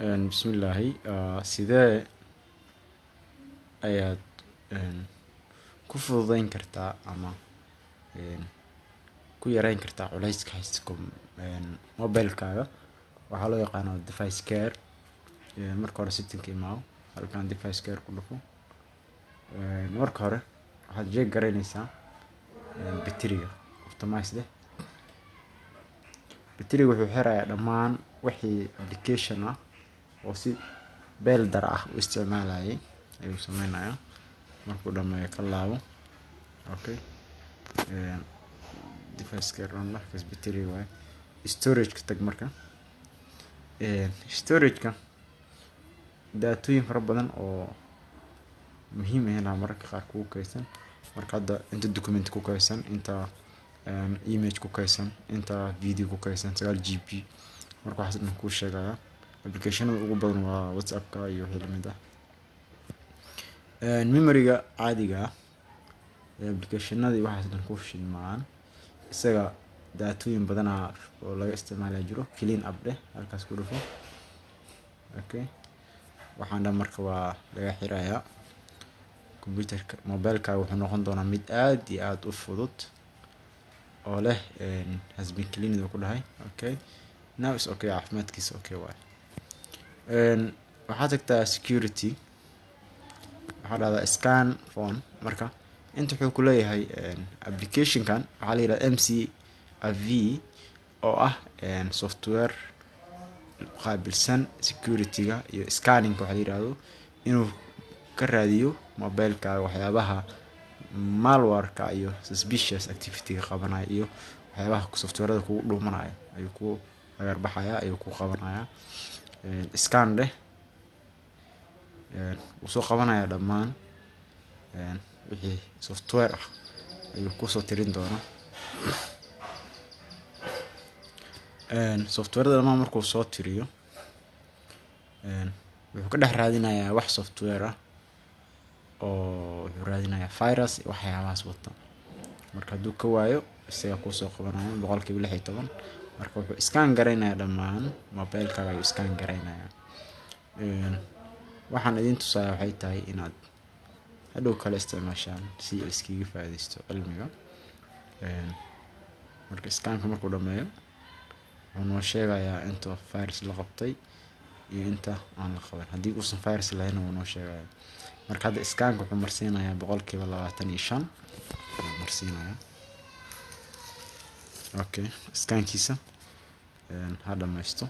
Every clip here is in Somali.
Bismillaahi, sidee ayaad ku fududeyn kartaa ama ku yareyn kartaa culeyska haysta mobilkaaga? Waxaa loo yaqaano device care. Marka hore setting imaaw, halkan device care ku dhufo. Marka hore waxaad check garaynaysaa batteriga, optimize leh. Batteriga wuxuu xirayaa dhammaan wixii application ah oo si beel dar ah u isticmaalayay ayuu sameynayaa. Markuu dhameeyo ka laabo. Okay, device care on lah, kas battery waaye. Storage ka tag. Marka storage-ka daatooyin fara badan oo muhiim ahna mararka qaar kugu kaydsan. Marka hadda inta document ku kaydsan, inta image ku kaydsan, inta video ku kaydsan, 9 GB. Marka waxaas dhan kuu sheegaya. Applicationada ugu badan waa WhatsApp-ka iyo wixii lamid ah. Memory-ga caadiga ah applicationada iyo waxaas dhan ku shidmaan, isaga daatooyin badanaa oo laga isticmaalaya jiro. Clean up dheh, halkaas ku dhufo. Okay, waxaan dhan marka waa laga xirayaa. Computerka, mobilkaaga wuxuu noqon doonaa mid aad iyo aad u fudud oo leh has been cleaned uu ku dhahay. Okay, now is okay, caafimaadkiisa okay waay. Waxaad tagtaa security, waxaa dhahdaa scan phone. Marka inta wuxuu ku leeyahay applicationkan waxaa la yihahda McAfee oo ah software qaabilsan security-ga iyo scanning. Waxaa la yihahdo inuu ka raadiyo mobilkaaga waxyaabaha malware-ka iyo suspicious activity-ga qabanaya iyo waxyaabaha softwarada kugu dhuumanaya ayuu ku agarbaxaya, ayuu ku qabanaya. Scan dheh, wuu soo qabanaya dhammaan wixii software ah ayuu kusoo tirin doonaa. Softwareda dhammaan markuu soo tiriyo, wuxuu ka dhex raadinayaa wax software ah oo wuxuu raadinayaa virus iyo waxyaabahaas wata. Marka hadduu ka waayo, isaga kusoo qabanaya 16%. Marka wuxuu scan garaynayaa dhammaan mobilkaaga ayuu scan garaynayaa. Waxaan idin tusaaya waxay tahay inaad hadhow kale isticmaashaan si iskaga faa'iidaysto cilmiga. Marka scanka markuu dhameeyo, wuxuu noo sheegayaa inta virus la qabtay iyo inta aan la qaban. Haddii uusan virus lahayn, wuu noo sheegaya. Marka hadda scanka wuxuu marsiinayaa 25% ayuu marsiinayaa. Okay, scankiisa ha dhammaysto.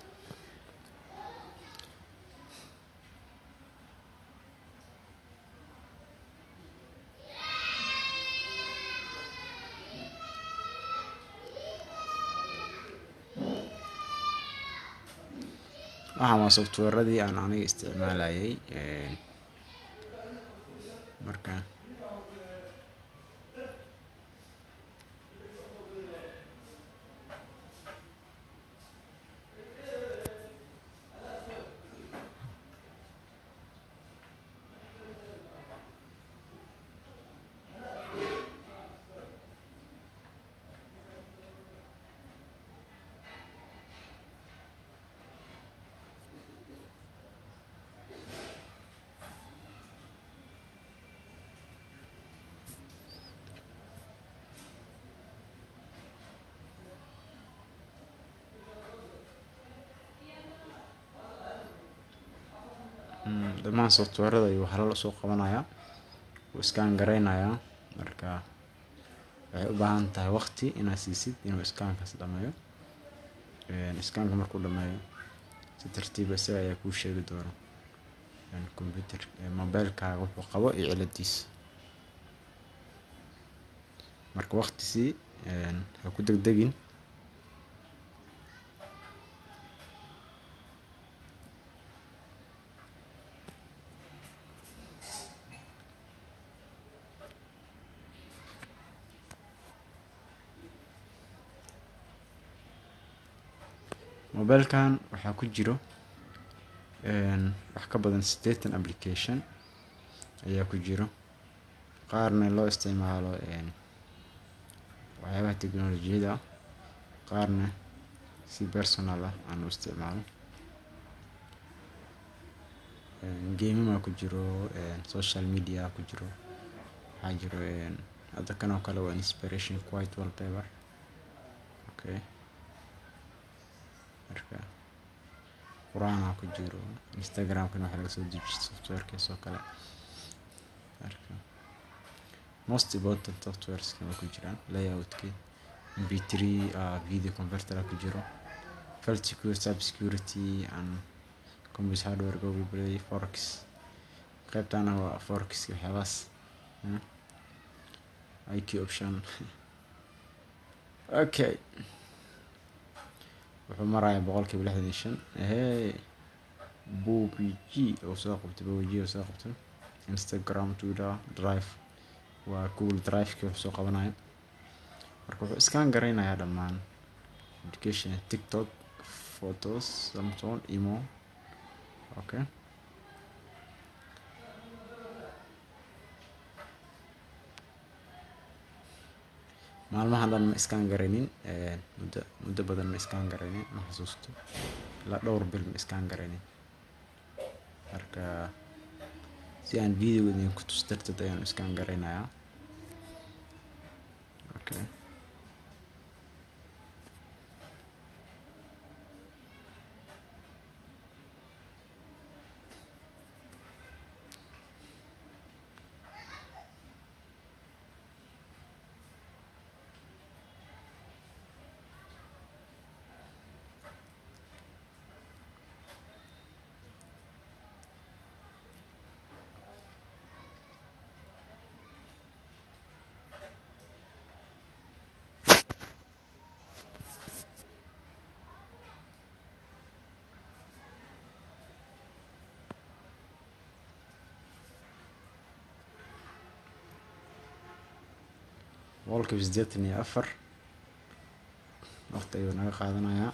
Waxaan waa softwareadii aan aniga isticmaalayay. Marka dhammaan softwarada ayuu halal usoo qabanayaa, wuu scan garaynayaa. Marka waxay u baahan tahay waqti inaad siisid inuu scankaas dhameeyo. Scanka markuu dhameeyo, si tartiiba isaga ayaa kuu sheegi doona computer mobilkaaga wuxuu qabo iyo ciladiisa. Marka waqti sii, ha ku degdegin. Mobilkan waxaa ku jiro wax ka badan 80 application ayaa ku jiro, qaarna loo isticmaalo waxyaabaha teknolojiyada, qaarna si personal ah aan u isticmaalo. Gaming ku jiro, social media ku jiro, waxaa jiro hadda kan oo kale waa inspiration quiet wallpaper. Okay, marka quraan ku jiro, Instagram-kana waxa laga soo dejisto software-kiis oo kale. Marka most important softwares waa ku jiraan, layout-kii, mp3, video converter ku jiro, file security, cyber security and computer hardware, Google Play, forex. Qaybtana waa forex waxyaabahaas, IQ option. Okay, wuxuu marayaa 65%. Ehey, PUBG oo soo qabtay, PUBG oo soo qabtay, Instagram, Twitter, Drive, waa Google Drive-kii wuxuu soo qabanaya. Marka wuxuu scan garaynayaa dhammaan application, TikTok, photos, Samsung, Imo. Okay, maalmahan dhan ma scan garaynin, muddo badan ma scan garaynin, ma xasuusto, ilaa dhowr bil ma scan garaynin. Marka si aan video idinku tus darteed ayaan scan garaynayaa. Okay, 84% waqti ayuu naga qaadanayaa,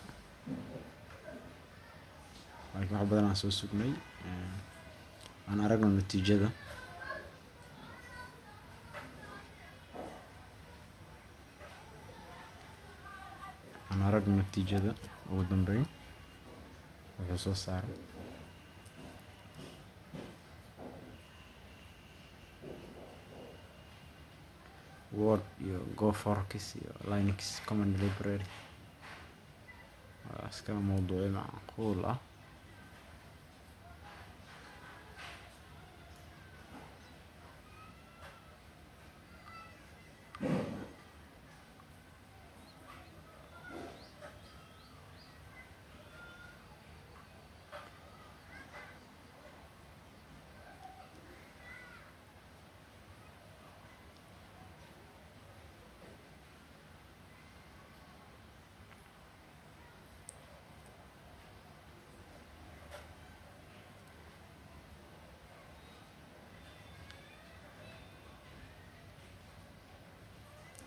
laakiin wax badan aan soo sugnay. Aan aragno natiijada. Aan aragno natiijada ugu dambeyn wuxuu soo saaray. Word iyo Go Forex iyo Linux Command Library waa iska mawduucyo macquul ah.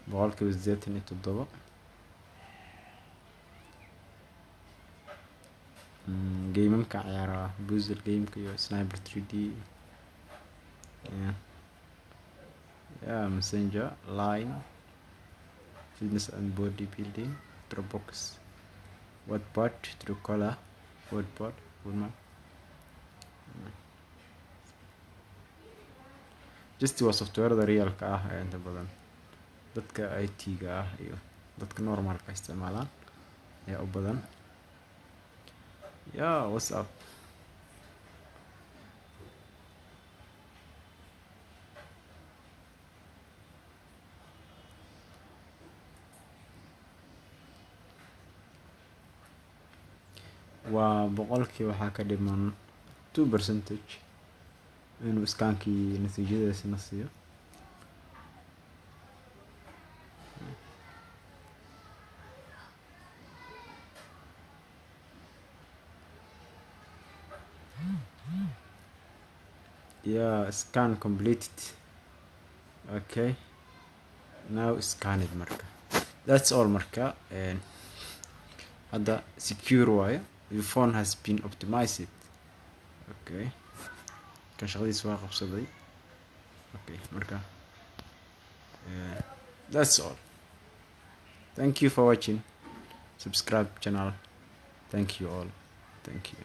87%. Game-amka ciyaara, puzzle game-ka iyo Sniper 3D, yeah, Messenger, Line, fitness and body building, Dropbox, Wattpad, Truecaller, Wattpad, Woodman. Just waa software-da real-ka ah ee inta badan dadka IT-ga ah iyo dadka normalka isticmaalaan ayaa u badan. Yeah, WhatsApp. Waa boqolkii waxaa ka dhiman 2% inuu scan-kii natiijadaasi na siiyo. Yeah, scan completed. Okay, now scan it. Marka that's all. Marka hadda secure waayo, your phone has been optimized. Okay, kan shaqadiisa waa qabsaday. Okay, marka that's all. Thank you for watching. Subscribe channel. Thank you all. Thank you.